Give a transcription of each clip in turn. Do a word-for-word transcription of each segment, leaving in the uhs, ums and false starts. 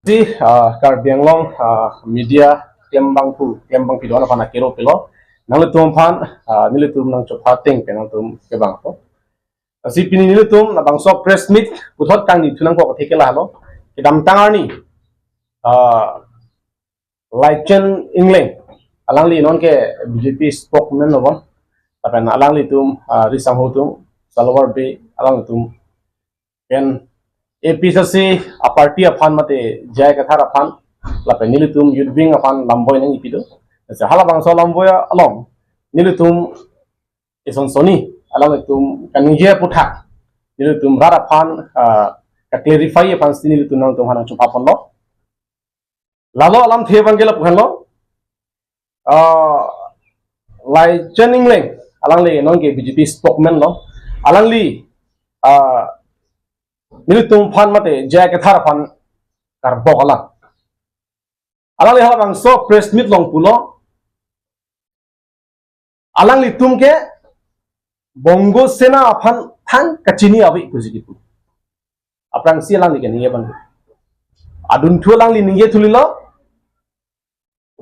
Si, ah, Karbi Anglong, ah, media klembangphu, klembangpi do-an aphan akero pilo. Nanglitum aphan, ah, nelitum nangchopha ateng pen nangtum kevang to. Si pini nelitum labangso press meet puthot kangni thu nangkok atheke lahelo. Kedamtang arni, ah, Laichan Engleng, alangli non ke B J P spokesman lo bon. Lapen alanglitum, ah, risangho atum, Salawar Bey, alanglitum pen A P H L C a-party aphan mate J I Kathar aphan, lapen nelitum youth wing aphan lamboi nangkipi do. Hala bangso lamboi along nelitum ison soni alanglitum kaningje aputhak, nelitum rat aphan, ah, ka-clarify aphan si nelitum nangtum aphan nangchopha ponlo. Lalo alamthe abang ke lapu-an lo. Ah, Laichan Engleng, alangli non ke B J P spokesman lo. Alangli, ah, nelitum aphan mate J I Kathar aphan karbok alang. Alangli hala bangso press meet along pulo, alanglitum ke Bongo Sena aphan thang kachini ave pusi kipu. Aphrangsi alangli kaningje abang, adunthu alangli ningje thulilo,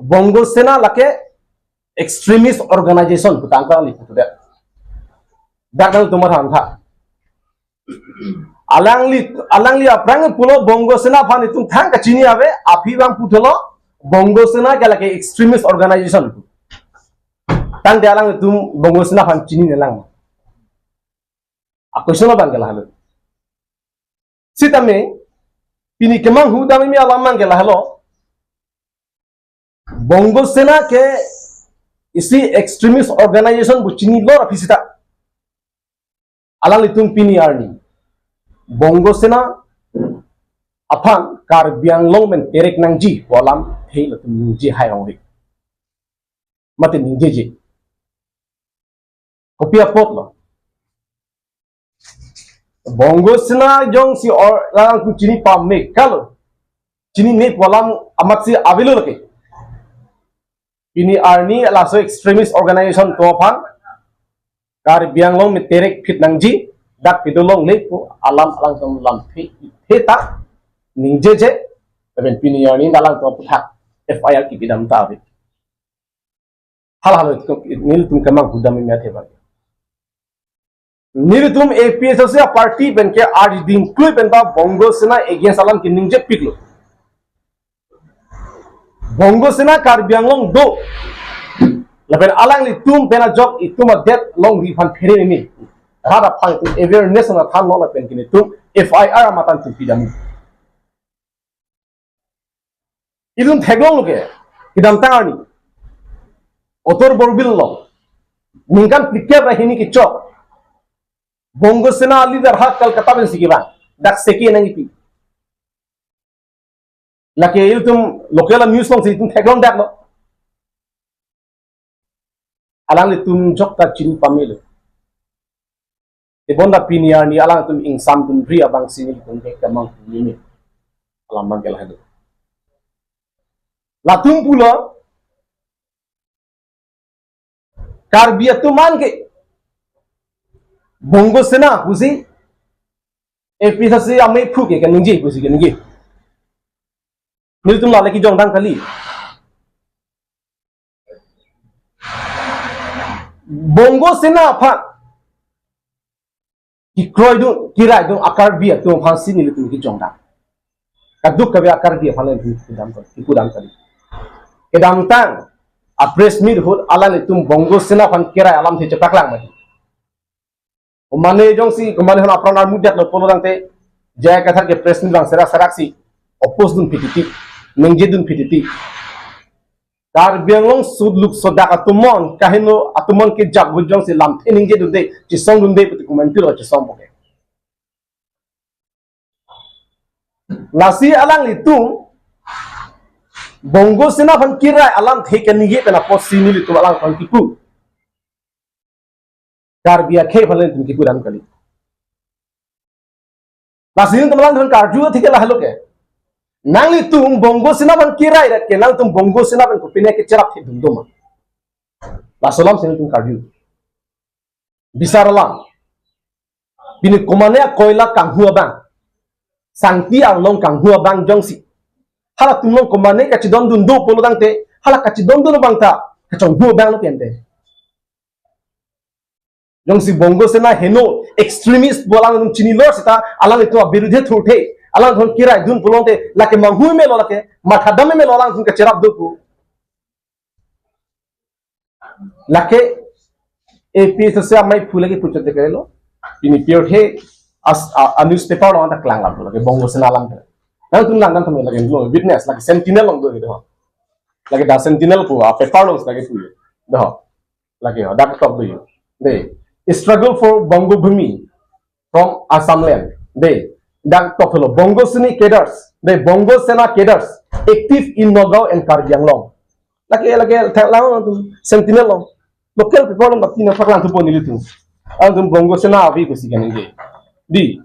Bongo Sena lake extremist organization pu tangka alangli putu det. Dak nangtum matha tha. Alangli, alangli aphrang pulo Bongo Sena aphan itum thang kachini ave, aphi abang puthelo Bongo Sena ke lake extremist organization. Tangte alanglitum Bongo Sena aphan chinine lang. A-question abang ke lahelo. Sitame, pini kemanghu damji alam abang ke lahelo. Bongo Sena ke isi extremist organization pu chinilo ra phi sita, alanglitum pini arni Bongo Sena aphan Karbi Anglong pen terek nangji pu alamthe latum ningje hai ong ri. Mate ningjeje. Kopi apotlo? Bongo Sena jongsi or lang chini pame kalo, chinine pu alam amatsi avelo lake. Pini arni laso extremist organization atum aphan Karbi Anglong pen terek phit nangji, dak pidolongle pu alam alangtum lamthe theta ningjeje, lapen pini arni alangtum aputhak F I R kipi dam ta ave. Hala hala nelitum kemanghu damji athe abang. Nelitum A P H L C a-party pen ke ardi dingklui pen ba Bongo Sena against alam keningjepiklo. Bongo Sena Karbi Anglong do. Lapen alanglitum pen ajok itum adet longri aphan phere meme. Rat aphan itum awareness nangthanlo lapen ke nelitum F I R amatan itum pidam. Itum theklonglo ke, kedamtang arni Otor Borbil along ningkan phlikep ra hini kechok Bongo Sena a-leader ha Kolkata pensi kevang, dak seke nangkipi. Lake itum local news alongsi itum theklong daklo. Alanglitum jokta chini pamelo. Tebonta pini arni alangtum ingsamdunri abangsi nelitum ke kemanghu meme. Alam abang ke lahelo. Latum pulo, Karbi atum an ke Bongo Sena pusi A P H L C amei phu ke kaningje pusi kaningje. Nelitum la lake jongdam kali. Bongo Sena aphan kekroidun, keraidun a-Karbi atum aphansi nelitum kejongdam. Kaduk kave a-Karbi aphan nelitum kepudam, kepudam kali. Kedamtang a-press meet ahut alanglitum Bongo Sena aphan kerai alamthe chepaklang mati. Komane jongsi, komane hon apran armut detlo pulo tangte, J I Kathar ke-press meet abang serak seraksi oppose dunphi titi, ningjedunphi titi. Karbi Anglong sudluk sodak atum an, kaheno atum an kejap ahut jongsi lamthe ningjedunde, chesongdunde puti komantu lo chesong boke. Lasi alanglitum Bongo Sena aphan kerai alamthe kaningje pen apotsi nelitum alangphan kipu. Karbi akhei aphan nelitum kepudam kali. Lasi nelitum alangphan karju atheke lahelo ke. Nanglitum Bongo Sena aphan kerai rat ke nangtum Bongo Sena aphan kopine kecherap thedun doma. Laso alamsi nelitum karju. Bisar alam. Pini komane akoila kanghu abang, sangti arlong kanghu abang jongsi Halatum along komane kachidondun do pulo tangte, hala kachidondun abang ta kachonghu abang lo tangte. Jongsi Bongo Sena heno extremist pu alangtum chinilo seta, alangtum abirudhe thurthe, alangtum kiraidun pulote, lake manghu melo, lake mathadam melo, alangtum kacherap do pu. Lake A P H L C amei phu lake puchot de kelo. Pini pirthe as a, a newspaper along ta klang lam lake Bongo Sena alam. Nangtum nang nang tame lake lo witness lake Sentinel along do do. Lake The Sentinel pu a paper along lake pu do. Lake ho, dak tok do. The struggle for Bongo Bhumi from Assam land. The dak tok lo Bongo Sena cadres. The Bongo Sena cadres active in Nagaon and Karbi Anglong. Lake, lake, thang lang tu Sentinel lo. Local paper lo, tapi na paklang tu pon nelitum. Alangtum Bongo Sena avi pusi kaningje. Di.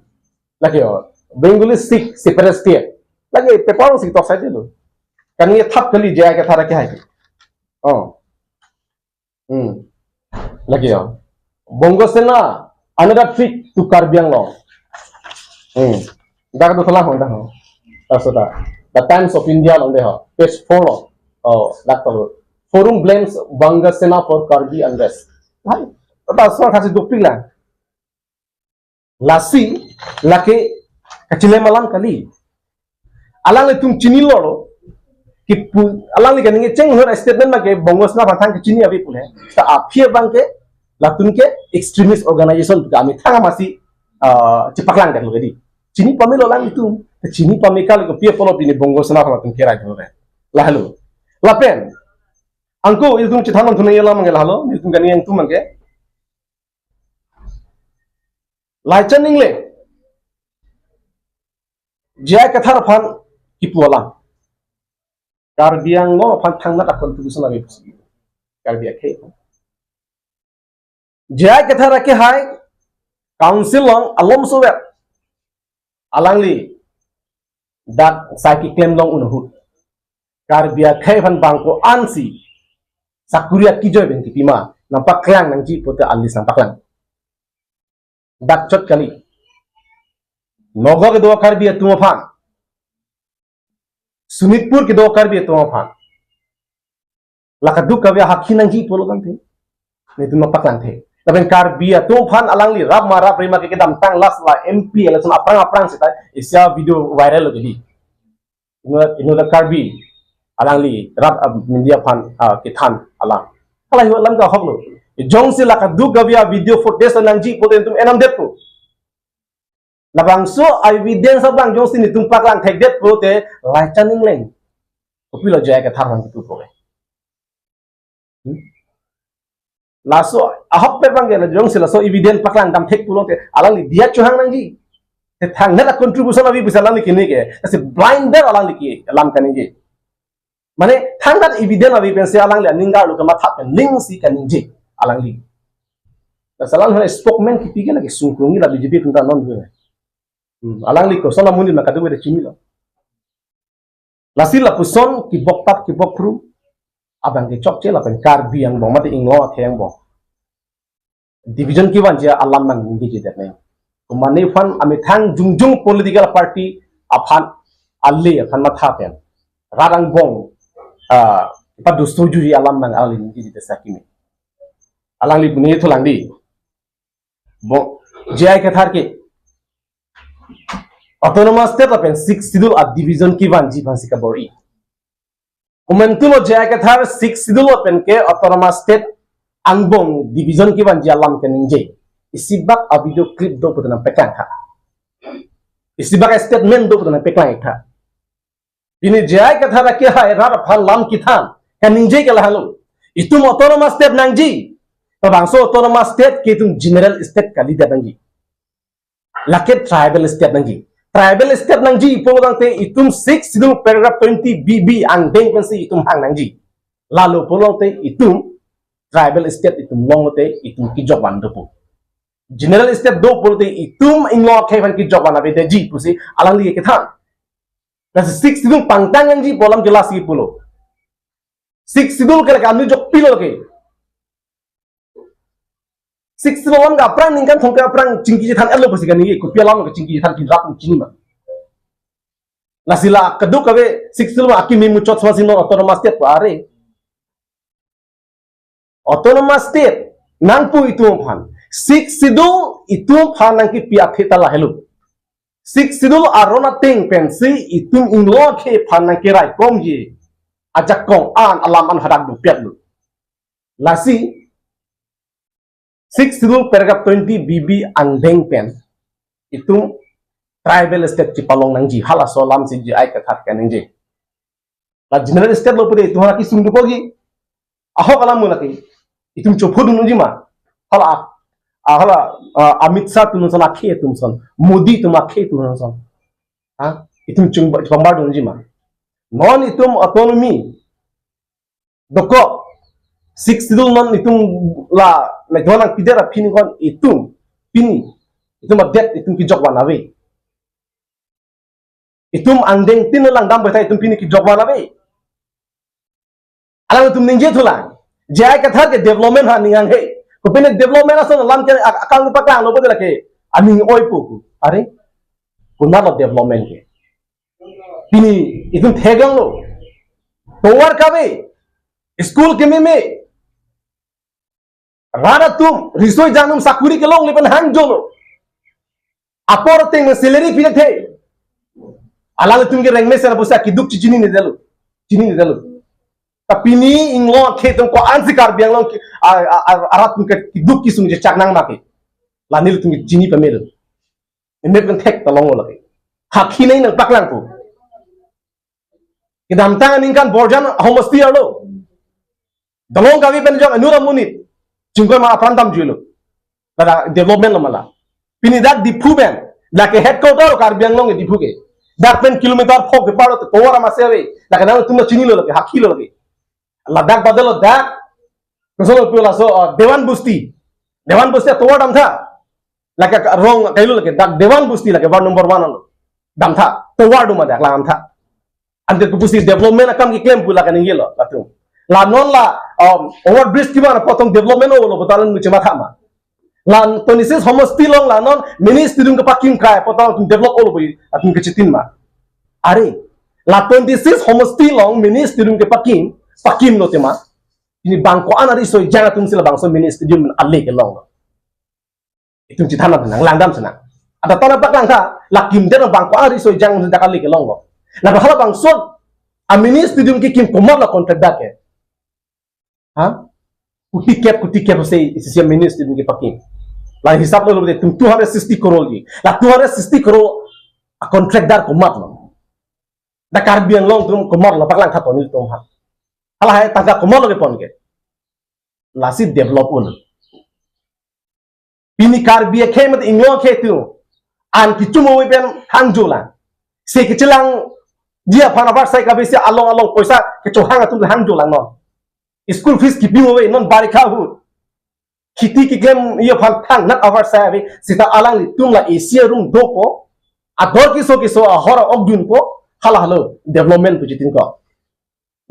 Lake ho, Bengali Sikh separatist. Lake paper lo si tok sai lo. Kaningje thap kali J I Kathar akehai. Oh. Hmm. Lake ho, Bongo Sena, another threat to Karbi Anglong. Hmm. Dak do thalang ho, dak ho. Laso ta. The Times of India along de ho. Page four lo. Oh, dak to. Forum blames Bongo Sena for Karbi unrest. Hai, ta so kasi dopik lang. Lasi, lake kachilem alam kali. Alanglitum chinilo lo, kipu, alangli kaningje cheng hur statement abang ke Bongo Sena aphan thang kachini avi pule. Ta aphi abang ke, latum ke extremist organization ka amethang amatsi, ah, chepaklang det lo kedi. Chini pamelo alanglitum, chini pame kali, kopi apotlo pini Bongo Sena aphan latum kerai do re. Lahelo. Lapen, angko itum chethan nangthu nangji alam abang ke lahelo, itum kaningje angtum abang ke. Laichan Engleng, J I Kathar aphan kipu alam. Karbi Anglong aphan thangnat a-contribution avi pusi. Karbi akhei aphan. J I Kathar akehai council along alom sovet. Alangli dak sai keklem long un ahut, Karbi akhei aphan bang ko-ansi sakuri akijoi pen kipima, nangpaklang nangji pulote alis nangpaklang. Dak chot kali. Nagaon kedo Karbi atum aphan, Sonitpur kedo Karbi atum aphan, la kadokave ahakhi nangji pulo tangte, nelitum nangpaklangthe. Lapen Karbi atum aphan alangli rap ma rap rima ke kedamtang last la M P election aphrang aphrang seta isi a-video viral lo kedi. Inut, inut a-Karbi alangli rat, ah, media aphan, ah, kethan alam. Halahei alam ke ahok lo. Jongsi la kadokave a-video footage nangji pulote nelitum enam detpo. Labangso evidence abang jongsi nelitum paklang thekdetpo te Laichan Engleng, kopilo J I Kathar nangkipu puke. Hmm? Laso ahokpet abang ke la jongsi laso evidence paklang dam thek pulote alangli diya chohang nangji. Te thangnat a-contribution avi pusi alangli kini ke, kasi blinder alangli ke alam kaningje. Mane thangnat evidence avi pensi alangli aning arlo kematha pen lingsi kaningje alangli. Lasi alangli spokesman kipi ke lake sungkrungji la B J P atum ta non due. Hmm, alangli koson amonit ma kadokave chinilo. Lasi lapuson kibok tap kibok phru abang ke chokche lapen Karbi angbong mate Inglong akhei angbong division kevanji alam nangji det nang. Komane aphan amethang jongjong political party aphan ale aphan matha pen rat angbong, ah, padustur juri alam nang alangli nangji det sakimi. Alangli pune thulang di. Bo, J I Kathar ke Autonomous State lapen Sixth Schedule a-division kevanji aphansi kabor-i. Komantulo J I Kathar Sixth Schedule lapen ke Autonomous State angbong division kevanji alam kaningje. Isibak a-video clip do puta nangpeklang tha. Isibak a-statement do puta nangpeklang tha. Pini J I Kathar akehai rat aphan lam kethan kaningje ke lahelo. Itum Autonomous State nangji. Labangso Autonomous State ke itum General State kalidet nangji. Lake Tribal State nangji. Tribal State nangji pulo tangte itum Sixth Schedule paragraph twenty B B angdeng pensi itum hang nangji. Lalo pulote itum Tribal State itum longlote itum kejokvan dopo. General State do pulote itum Inglong akhei aphan kejokvan avedetji pusi alangli kethan. Lasi Sixth Schedule pangtang nangji pu alam ke lasi pulo. Sixth Schedule ke lake anu jok pilo ke. Sixth Schedule alam ke aphrang ningkan thomkep aphrang chingki chethan-etlo pusi kaningje, kopi alam ke chingki chethan pini rat chini ma. Lasi la keduk kave Sixth Schedule akimi muchot sma si non Autonomous State pu are. Autonomous State nangpu itum aphan. Sixth Schedule itum aphan nangkipi athe ta lahelo. Sixth Schedule aron ateng pensi itum inglong akhei aphan nangkeraikomji ajakong an alam an hadak dopetlo. Lasi Sixth Schedule paragraph twenty B B angdeng pen itum tribal state chipalong nangji halaso alam si J I Kathar kaningje. La general state lo pulote itum hala kesung dokogi. Ahok alam mo lake. Itum chopho dun unji ma. Hala, ah, hala, ah, Amit Shah atum ason, akhei atum ason, Modi atum akhei atum ason. Ha? Itum chungba, chupambar dun unji ma. Non itum autonomy dokok. Sixth Schedule non itum la, la dolang pider apin kon itum. Pini. Itum adet itum kejok van ave. Itum angdeng tin lang dam bai ta itum pini kejok van ave. Alangtum ningje thulang. J I Kathar ke development ha ningang he. Kopine development ason alam ke ak-, akang paklang lo pulote lake aning oi pu. Are? Konatlo development ke? Pini itum theklonglo. Tovar kave. School kememe. Rat atum, riso ejang atum sakuri kelongle pen hangjolo. Apor ateng salary pidethe. Alangtum ke rengme sera pusi keduk chinine detlo. Chinine detlo. Ta pini inglong akhei atum ko-ansi Karbi Anglong ke, a, a, a, arat atum ke keduk kesung chechak nang ma ke. La nelitum ke chini pamelo. Emek pen thek ta longlo lake. Hakhi nai nangpaklangpo. Kedamtang aningkan Borjan homosti arlo. Dolong kave pen jok anura monit. Chingkoi ma apran damjuilo. Dak development lo ma la. Pini dak Diphu pen. Dak ke headquarter Karbi Anglong ke Diphu ke. Dak pen kilometer phok kepar lo tovar ama ase ave. Dak ke nangtum chinilo lake, hakhilo lake. Ladak badalo dak. Kosonlo pu laso, uh, Dewan Bosti. Dewan Bosti tovar damtha. Lake ka-, rong kailo lake dak Dewan Bosti lake ward number one lo. Damtha, tovar do ma dak la damtha. Ante kopusi development akam keklem pu lake ningjelo latum. La non la, um, over bridge kiba apot tong development olo pu ta alanglitum chematha ma. La twenty-six homosti along la non mini stadium kepakim kai apot tong develop olo pu atum kechitin ma. Are, la twenty-six homosti along mini stadium kepakim, pakimlo tema. Pini bang ko-an ariso ejang atum si labangso mini stadium ale kelonglo. Itum chethan nang, langdam si nang. Ada tana paklangtha, la kimdet bang ko-an ariso ejang atum si dak ale kelonglo. La halabangso a mini stadium kekim komatlo contractor ke? Ha? Kuti kep, kuti kep se isi mini stadium kepakim. La hisab lo pulote itum two hundred sixty crore ji. La two hundred sixty crore a contractor komatlo? Dak Karbi Anglong atum komatlo paklangtha toni atum ha. Halahai tangka komatlo kepon ke? Lasi develop un. Pini Karbi akhei mate inglong akhei atum an kechum ave pen hangjolang. Se kechelangji aphan avarsai kave si along along poisa kechohang atum hangjolang non. School fees kepi ave non barikha ahut. Kheti keklemji aphan thangnat avarsai ave seta alanglitum la A C room dopo. Ador keso keso ahor okjunpo, halahelo development pu chitin ko.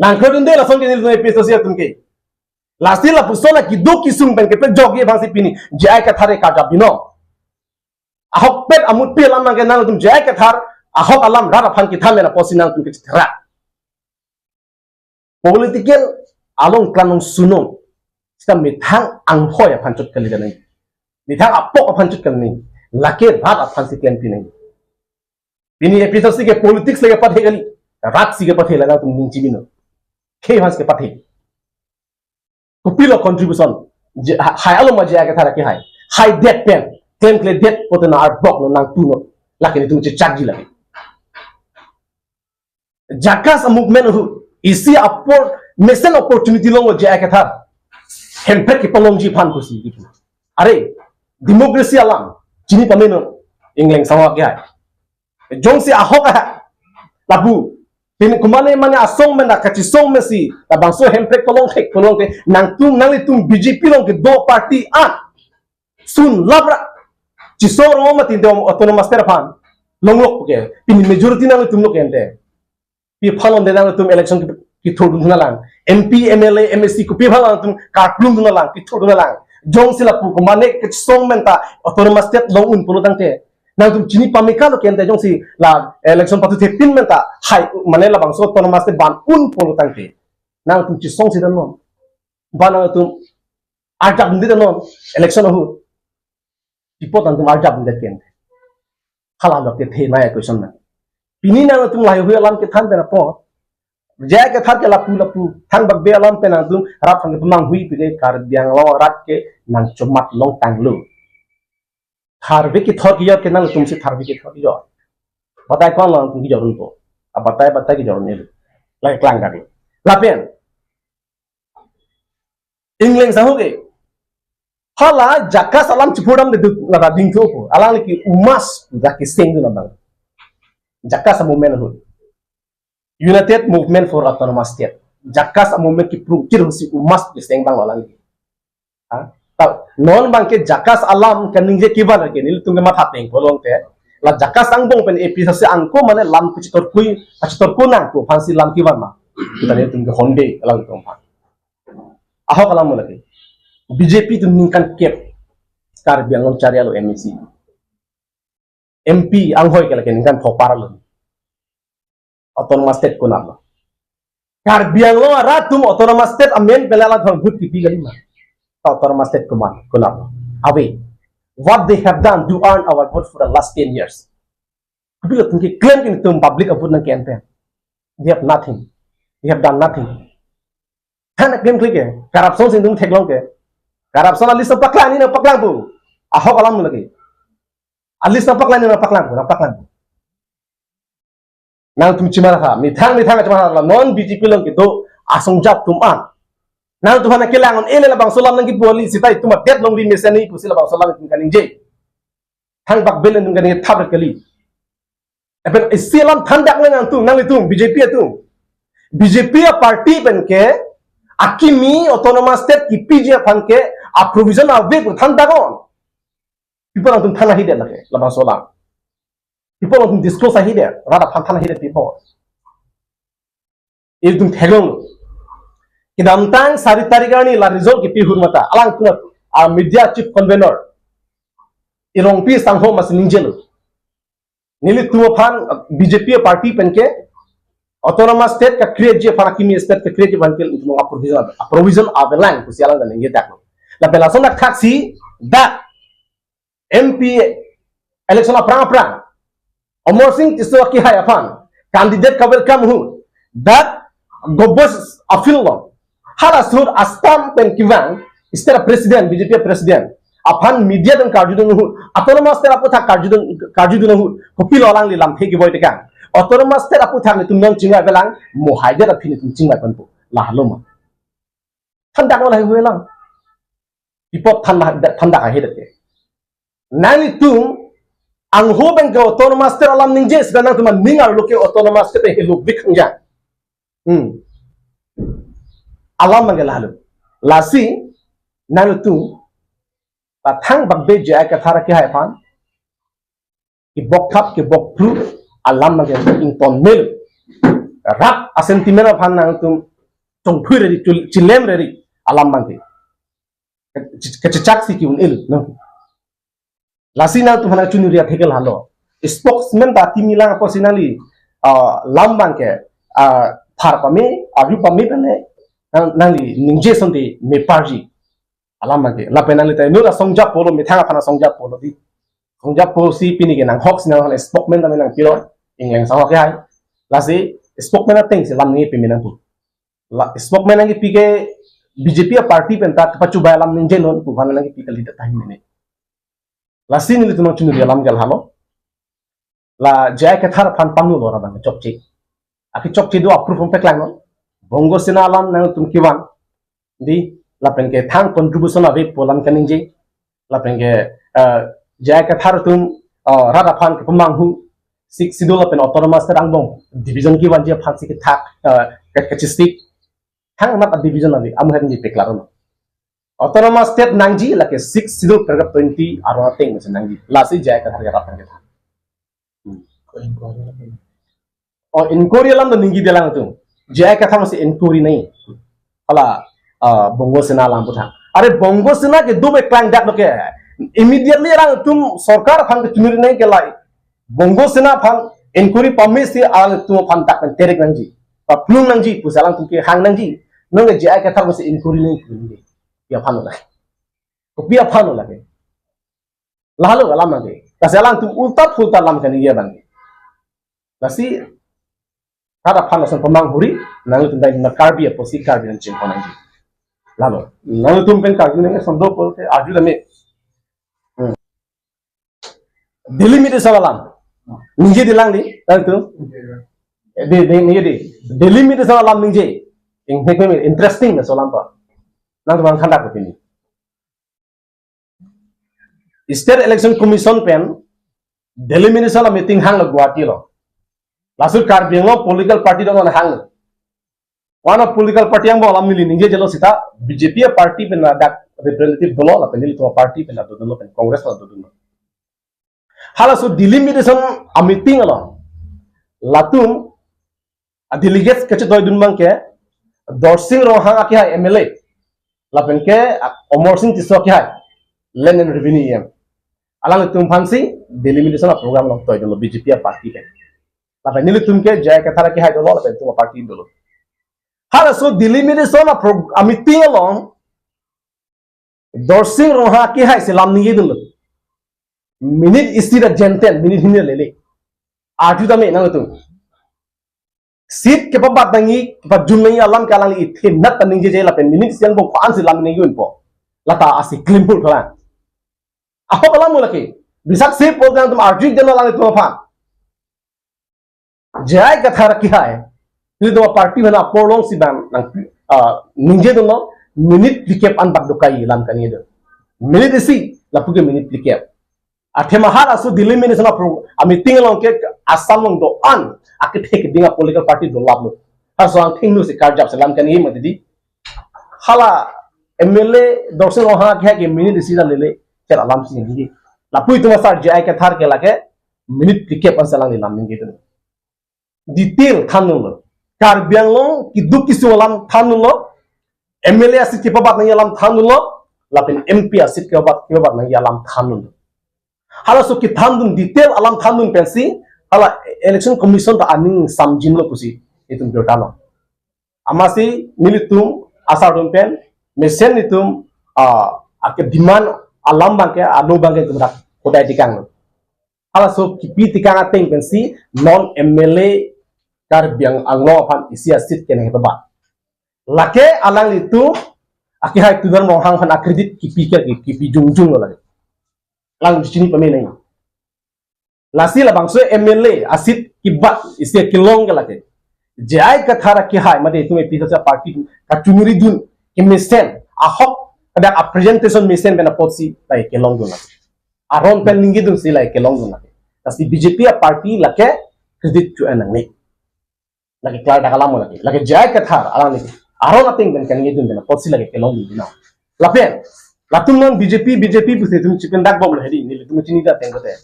Nangkerdunde lason ke nelitum A P H L C atum ke. Lasi lapuson akeduk kesung pen kepajokji aphansi pini J I Kathar ke karjap binong. Ahokpet amutpi alam nang ke nangtum J I Kathar ahok alam rat aphan kethan pen apotsi nangtum kechethera. Political along klanong sunong. Seta methang anghoi aphan chot kali kanai. Methang apok aphan chot kali. Lake rat aphansi klempi nai. Pini A P H L C ke politics le kepathe kali. Rat si kepathe la nangtum ning chibino. Khei aphansi kepathe. Kopilo contribution. Je-, ha-, hai along ma J I Kathar kehai. Haidet pen. Klemkledet pote na arbok lo nangtuno. Lake nelitum chechakji lake. Jakas a movement hu. Isi apor mesen opportunity longlo J I Kathar. Hemprek kepalongji aphan pusi. Are, democracy alam. Chini pameno. Ingleng sama kehai. Jongsi ahok ah. Lapu. Pini komane mane asong mena kachisong mesi. Labangso hemprek palong thek palong thek. Nangtum nanglitum B J P along kedo party an. Sun labra. Chisong rong mati de autonomous ter aphan. Longlok ke. Pini majority nangtumlok ente. Pi aphan longle nangtum election ki, kithurdun thunalang. M P, M L A, M A C kopi aphan nangtum karplung thunalang, kithurdun thunalang. Jongsi lapu komane kachisong menta autonomous state long un pulo tangte. Nangtum chini pameka lo kente jongsi la election patu thepin menta hai mane labangso autonomous state ban un polo tangte. Nangtum chisongsi dan non. Ba nangtum arjap ndi dan non election ahut. Pi apot nangtum arjap ndi kente. Hala lo kethe naya question na. Pini nangtum lahai hui alam kethan pen apot. J I Kathar ke lapu lapu. Thangbak Bey alam pen nangtum rat aphan kepamanghui pide Karbi Anglong arat ke nangchomat longtanglo. Tharve kethor kejor ke nangtumsi tharve kethor kejor. Batai ko-an lo nangtum kejor unpo. A batai batai kejor un-e. Lahai klang kali. Lapen Engleng sahu ke. Hala JACAS alam chipurdam de duk lada dingthu po. Alangli ke UMAS pu dak kesengdun abang. JACAS a-movement ahut. United Movement for Autonomous State. JACAS a-movement kiprungkir husi UMAS keseng abang alangli. Ha? Ta, non abangke JACAS alam kaningje kevan ke nelitum ke matha teng polong te. La JACAS angbong pen A P H L C angko mane lam kachitorkui, kachitorkui nangko aphansi lam kevan ma. Kita nelitum ke honde alangtum aphan. Ahok alam mo lagi. B J P atum ningkan kep Karbi Anglong chari alo M A C. M P anghoi ke lake ningkan thopar alo. Autonomous State konatlo? Karbi Anglong arat atum Autonomous State amen pen alanglitum vote kipi kali ma? Autonomous State konat, konatlo? Ave. What they have done to earn our vote for the last ten years? Kopi atum ke claim ke nelitum public a-vote nangke-en pen? They have nothing. They have done nothing. Than claim klik ke, corruption si nelitum theklong ke. Corruption a-list nangpaklang, ne nangpaklang pu. Ahok alam lagi. A-list nangpaklang, ne nangpaklang pu, nangpaklang pu. Nangtum chimar ha, methang methang chimar ha, la non B J P along kedo asong jap atum an. Nangtum aphan kelang un-e le labangso alam nangkipu kali seta itum adet longri mesen ni pusi labangso alam itum kaningje. Thangbak Bey le nangtum kaningje thap kali. Lapen isi alam thandak le nangtum, nanglitum, B J P atum. B J P a-party pen ke, akimi Autonomous State kipiji aphan ke, a-provision ave pu thandak on. Pi apot nangtum than ahidet lake, labangso alam? Pi apot nangtum disclose ahidet, rat aphan than ahidet pi apot? Ilitum theklonglo. Kedamtang sari tarik arni la result kipi ahut mata, alangtum a-media chief convener Irongpi sangho masi ningjelo. Nelitum aphan, uh, B J P party pen ke Autonomous State ka-create ji aphan, akimi state ka-create ji aphan ke nelitum a-provision ave, a-provision avelang pusi alang dan ningje taklo. Lapen lason dak thaksi dak M P election aphrang aphrang Amarsing Tisso akehai aphan candidate ka-welcome ahut dak Govt Office along, halaso ahut Assam pen kevang state president, B J P president aphan media atum karjudun ahut, Autonomous State aputhak karjudun, karjudun ahut, kopilo alangli lamthe kevoi tekang? Autonomous State aputhak nelitum non chingvai avelang, mo haidet aphi nelitum chingvai ponpo, lahelo ma? Thandak non lahai avelang. Pi apot thandak, thandak ahidet ke? Nanglitum angho pen ke Autonomous State alam ningje seta nangtum aning arlo ke Autonomous State helo bik hangjang. Hmm. Alam abang ke lahelo. Lasi nangtum pathang bakbe J I Kathar akehai aphan kebok thap kebok phru alam abang ke ington mel. Rat a-sentiment aphan nangtum chongphui reri, chul-, chilem reri alam abang ke. Ke-, kechechak si ki-un-e nang. Lasi nangtum aphan chunuri atheke lahelo. Spokesman ta kimi lang apotsi nangli, ah, alam abang ke, ah, thar pame, arju pame pen ne, nang, nangli ningje asonte meparji. Alam abang ke. Lapen nangli ta inut asong jap polo, methang aphan asong jap polo di. Song jap posi pini ke nanghok si nang aphan spokesman tame nangpilo, Engleng sangho akehai. Lasi spokesman ateng si alam nangkepi me nangpu. La, spokesman nangkepi ke B J P party pen ta kepachubai alam ningjenon pu aphan nangkepi kalidet tahai mene. Lasi nelitum nangchunuri alam ke lahelo. La J I Kathar aphan pangnulo ra abang chokche. Akechokche do a-proof nangpaklangnon. Bongo Sena alam nangtum kevan. Di, lapen ke thang contribution ave pu alam kaningje. Lapen ke, eh, J I Kathar atum, eh, rat aphan kepamanghu, Sixth Schedule lapen Autonomous State angbong division kevanji aphansi kethak, eh, ke, kechestik. Thang amat a-division ave, amu hadi peklarlo. Autonomous State nangji lake Sixth Schedule paragraph twenty arong ateng mesen nangji. Lasi J I Kathar ke rat aphan kethak. Hmm. Oh, inquiry alam do ningjedet lang tu. J I Kathar masi inquiry nai. Hala, ah, Bongo Sena alam aputhak. Are Bongo Sena ke do me klangdaklo ke. Immediately alangtum sorkar aphan kechunri nangji ke lahai. Bongo Sena aphan inquiry pamesi alangtum aphan dak pen terek nangji, paplung nangji pusi alangtum kehang nangji. Nonke J I Kathar pusi inquiry nangji. Kopi aphan lo lake? Kopi aphan lo lake? Lahelo alam lake. Lasi alangtum ulta phulta alam kaningje abang. Lasi rat aphan lason pamang huri, nanglitum dai na Karbi apotsi Karbi nangchingkon nangji. Lahelo, nanglitum pen Karbi nang sondro pulote arju dame. Hmm. Delimitation alam ningje di lang di, nanglitum. Di, di, ningje di. Delimitation alam ningje. Ing, ing, interesting na so alam pa. Nangtum bang khandak ko pini. State Election Commission pen delimitation a-meeting hanglo Guwahati lo. Laso Karbi Anglong political party dong hanglo. One of political party angbong alam neli ningjejelo seta B J P a-party pen ladak representative dolo lapen nelitum a-party pen ladak dolo pen Congress ladak dolo. Halaso delimitation a-meeting along latum a-delegates kachetoidun abang ke Dorsing Ronghang akehai M L A lapen ke, ah, Amarsing Tisso akehai Land and Revenue E M. Alanglitum aphansi delimitation a-program along toidunlo B J P a-party pen. Lapen nelitum ke J I Kathar akehai dolo lapen itum a-party dolo. Halaso delimitation a-pro-, a-meeting along Dorsing Ronghang akehai si lam ningjedunlo. Minute isi ra jenten, minute hini lele. Arju dame nangtum. Seat kepabat nangji, kepajun nangji alam ke alangli ithe nat ta ningjeje lapen minute isi angbong ko-ansi lam ningjeunpo. Lata asi klimhur kalang. Ahok alam mo lake. Bisak si pol nangtum arju deno alanglitum aphan. J I Kathar akehai, nelitum a-party pen apor alongsi bang nang, ah, ningjedunlo, minute phlikep an bak dokai lam kaningjedun. Minute isi, lapu ke minute phlikep. Athema halaso delimitation a-pro-, a-meeting along ke Assam along do-an akethe keding a-political party dolaplo. Halaso angthengno si karjap si lam kaningje mati di. Hala M L A Dorsing Ronghang akehai ke minute isi ra lele, ker alam si ningje. Lapu itum asar J I Kathar ke lake minute phlikep ansi alangli lam ningjedun. Detail thandunlo. Karbi Anglong keduk kesung alam thandunlo. M L A a-seat kepabat nangji alam thandunlo. Lapen M P a-seat kepabat, kepabat nangji alam thandunlo. Halaso kethandun detail alam thandun pensi hala Election Commission ta aning samjinlo pusi itum birta lo. Amatsi nelitum asar atum pen mesen nelitum, ah, ake demand alam abang ke, anu abang ke itum dak hodai tekanglo. Halaso kipi tekang ateng pensi non M L A Karbi Ang-, Anglong aphan isi a-seat kenangji pabat. Lake alanglitum akehai Tuliram Ronghang aphan a-credit kipi ke, kipi jongjonglo lake. Lang chini pame nangji. Lasi labangso M L A a-seat kebat isi kelong ke lake J I Kathar akehai mate itum A P H L C a-party kachunridun kemesen ahok, ada a-presentation mesen pen apotsi lake kelongdun lake. Aron pen ningjedunsi lake kelongdun lake. Lasi B J P a-party lake credit cho-en nangne. Lake klardak alam lake. Lake J I Kathar alangli aron ateng pen kaningjedun pen apotsi lake kelongdun nang. Lapen latum non B J P, B J P pusi itum chependakbomlo hedi, nelitum chini ta teng kote.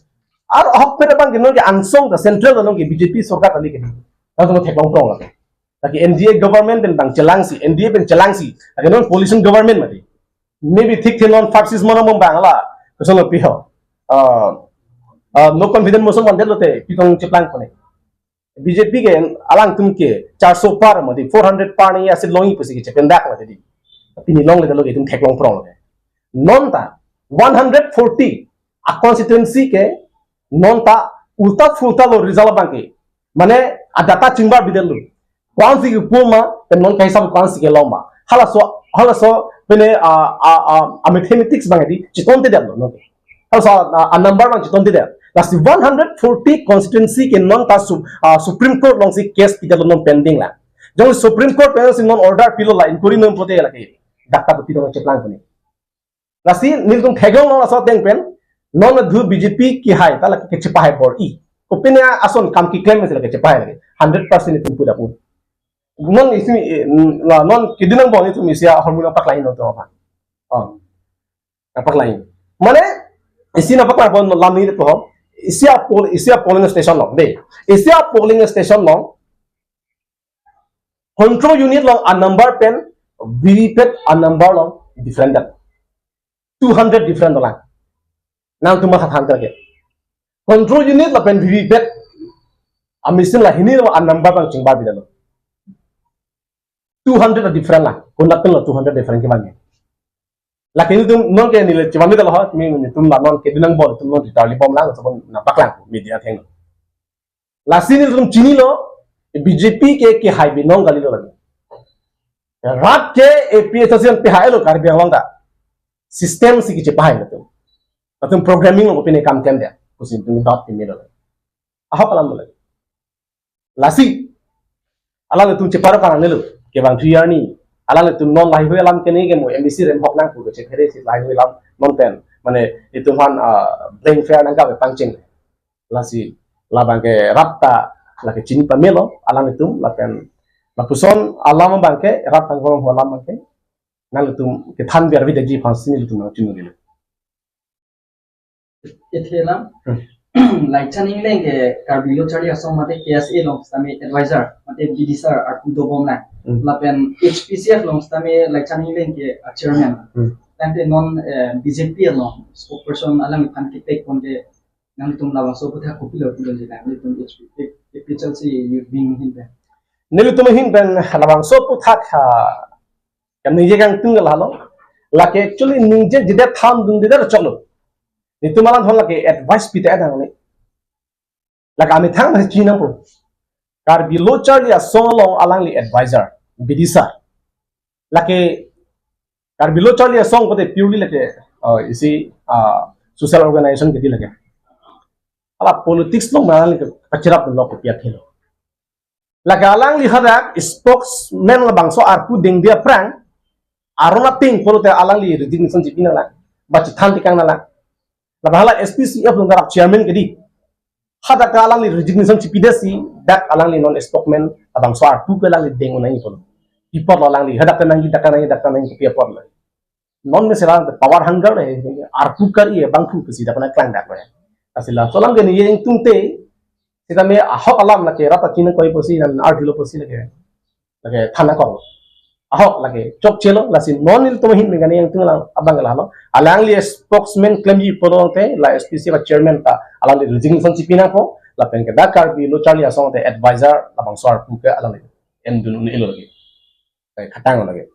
Ar ahok pen abang ke non ke angsong ta central ta non ke B J P sorkar kali ke. Latum theklong prong lake. Lake N D A government pen bang chelangsi, N D A pen chelangsi. Lake non coalition government mati. Maybe thikthe non Marxist monang bang la. Kosonlo pi ho. Ah, ah, no confidence motion mandetlote, pi tong cheplang kone. B J P ke alangtum ke charso par mati, four hundred par nangji a-seat longji pusi ke chependak mati di. Pini longledetlo ke itum theklong prong lake. Non ta one hundred forty a-constituency ke non ta ulta phulta lo result abang ke. Mane a-data chingbar bidetlo. Ko-ansi kepu ma, pen non kahisap ko-ansi kelong ma. Halaso, halaso pene a, a, a, a-mathematics abang di chetontedetlo non ke. Halaso a, a-number abang chetontedet. Lasi one hundred forty constituency ke non ta su-, a, Supreme Court alongsi case pidetlo, non pending la. Jong Supreme Court pen si non order pilo la inquiry non pote lake. Dak ta pi tong cheplang kone. Lasi nelitum theklonglo laso ateng pen, non adhu B J P akehai ta lake kechepahai bor-i. Kopine ason kam keklem si lake chepahai lake. Hundred percent itum pura pun. Non isi, eh, la non kidinang bon itum isi ahormu nangpaklangji non to apa. Oh. Nangpaklangji. Mane isi nangpaklangpo lam neli to ho. Isi a-poll, isi a-polling station along de. Isi a-polling station along control unit along a-number pen V V P A T a-number along different det. Two hundred different dolang. Nangtum matha than ke. Control unit lapen V V P A T a machine la hini lo, a number bang chingba bidalo. Two hundred a different la. Konat lo two hundred different ke bang. Lake nelitum non ke neli chiman ni dalo ha, nelitum la non ke dunang bol, nelitum non ditar li bom lang, so bom na paklang media atheng. Lasi nelitum chinilo, B J P ke kehai binong kalilo lagi. Rat ke A P H L C an pehai lo Karbi Anglong ta. System si kechepahai nelitum. Nelitum programming lo pine kam klem dia. Kusi nelitum dot pimilo. Ahok alam lo lagi. Lasi alanglitum cheparo kanang nelo, kevang three year ni. Alanglitum non laheihui alam kene ke mo M A C rem hok nangpu ke chephere si laheihui alam non pen. Mane itum han, ah, blank fare nangkap pangcheng. Lasi labang ke rat ta lake chini pamelo, alanglitum lapen lapuson alam abang ke, rat tangkong alam abang ke nanglitum kethan biar vida ji phan si nelitum nangchini nelo. Ethe alam. Hmm. Laichan Engleng ke Karbi Lo Charli Asong mate K S A along sitame advisor, mate B D sir arpu dobom nang. Hmm. Lapen H P C F along sitame Laichan Engleng ke a chairman. Hmm. Tangte non, eh, B J P along spokesperson alam iphan kepek pon ke nangtum labangso aphuthak kopilo kopilo ji nang, nelitum H P, A P H L C youth wing ahin pen. Nelitum ahin pen labangso aphuthak ha, kan ningje kangtung ke lahelo. Lake actually ningje jidet thandun didet choklo. Nelitum alangliphan lake advice pite adang ni. Lake amethang masih chinang po. Karbi Lo Charli Asong along alangli advisor, B D sir. Lake Karbi Lo Charli Asong kote purely lake, uh, isi, uh, social organization kedi lake. Hala politics lo ma lake kachirap lo kopi akhelo. Lake alangli hadak spokesman labangso arpu dengde aphrang, aron ating pulote alangli resignation chipi nanglang, ba chethan tekang nanglang. Lapen hala S P C F along dak chairman kedi. Hadak alangli resignation chipidetsi, dak alangli non spokesman labangso arpu ke alangli deng unai pulo. Pi apotlo alangli, hadak ke nangji, dak ke nangji, dak ke nangji, pi apotlo. Non me selang power hunger le, arpu kar-i abangphu pusi dak nangklang dak le. Asila, so alam ke neli ingtungte, sitame ahok alam lake rat ta chinang koi pusi, nang arjulo pusi lake. Lake than akong. Ahok lake chokchelo, lasi non nelitum ahin pen ke neli ingtung alam abang ke lahelo. Alangli spokesman klemji pulote, la S P C F chairman ta, alangli resignation chipi nangpo, lapen ke dak Karbi Lo Charli Asong te advisor, labangso arpu ke alangli endun un-elo lake. Eh, khatang lake.